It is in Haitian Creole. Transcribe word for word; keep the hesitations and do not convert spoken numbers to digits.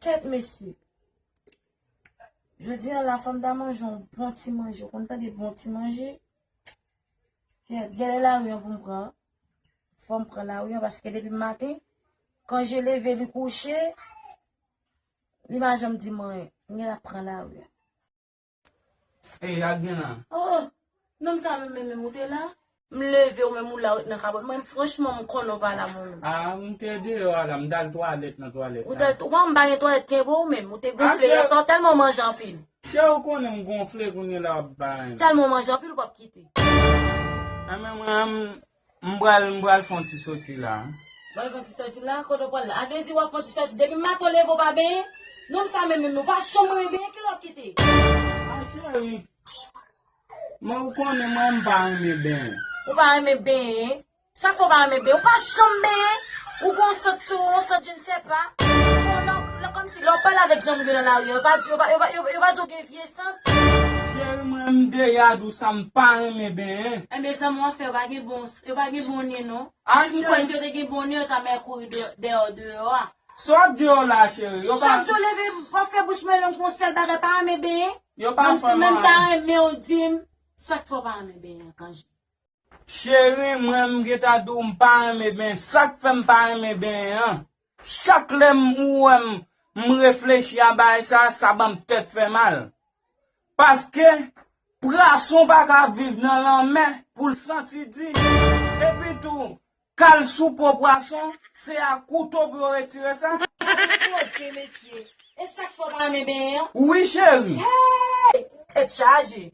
Kèt mesye. Jodi a la, fò m ta manje yon bon ti manje. Ou konn tande bon ti manje? Kèt, genlè lari an pou m pran. Fò m pran lari an paske depi maten, kan je leve li kouche, li pa janm di m anyen. Genlè ap pran lari an. Ey, a gen la. Oh, nonm sa menm, menm, menm, ou te la? M leve, ou menm ou la, ou ret nan kabòt. Mwen, franchman, m konnen w pa la, mon nonm. Ah, m te deyò a la, m t al twalèt nan twalèt la. Ou te, ou pa m pa gen twalèt kenbe ou menm, ou te gonfle yè swa, tèlman w manje anpil. Cheri, ou konnen m gonfle kounye la w ap bay. Tèlman w manje anpil, ou p ap kite. Enben, mwen, m, m pral, m pral fè yon ti soti la. Pral fè yon ti soti la, kote w pral la? A vle di w ap fè yon ti soti. Depi maten w leve, w pa benyen? Nonm sa menm, menm, ou pa janm renmen benyen, kilè w kite? Ah, cheri. Men ou konnen mwen, m pa renmen benyen. Ou pa renmen benyen? Sa fè w pa renmen benyen? Ou pa janm benyen? Ou gon sant tou, yon sant je ne sais pas. Bon, lè, lè kòmsi lè w pale avèk zanmi w yo nan lari, yo pa di, yo pa, yo pa, yo, yo pa di w gen vye sant. Cheri, mwen, m deyad ou sa, m pa renmen benyen. Enben, zanmi w ap fè, yo pa gen bon, yo pa gen bon nen, non. Ah, si m kwè, cheri, si yo te gen bon nen, yo ta mèt kouri de-, dèyè w deyò a. Sa w ap di yo la, cheri? Yo pa. Chak jou leve, w ap fè bouch mwen long pou yon sèl bagay, pa renmen benyen? Yo pa fè mal. Menm ta renmen w di m, sa k fè w pa renmen benyen an, Kanje? Cheri, mwen, m gentan di w, m pa renmen benyen. Sa k fè m pa renmen benyen an? Chak lè m, ou wè m, m reflechi a bagay sa, sa ban m tèt fè mal. Paske, pwason pa ka viv nan lanmè pou l santi di. Epi tou, kal sou po pwason, se ak kouto pou yo retire sa. Poze, mesye. E sa k fè w pa renmen benyen an? Wi, cheri. Hey! Tèt chaje.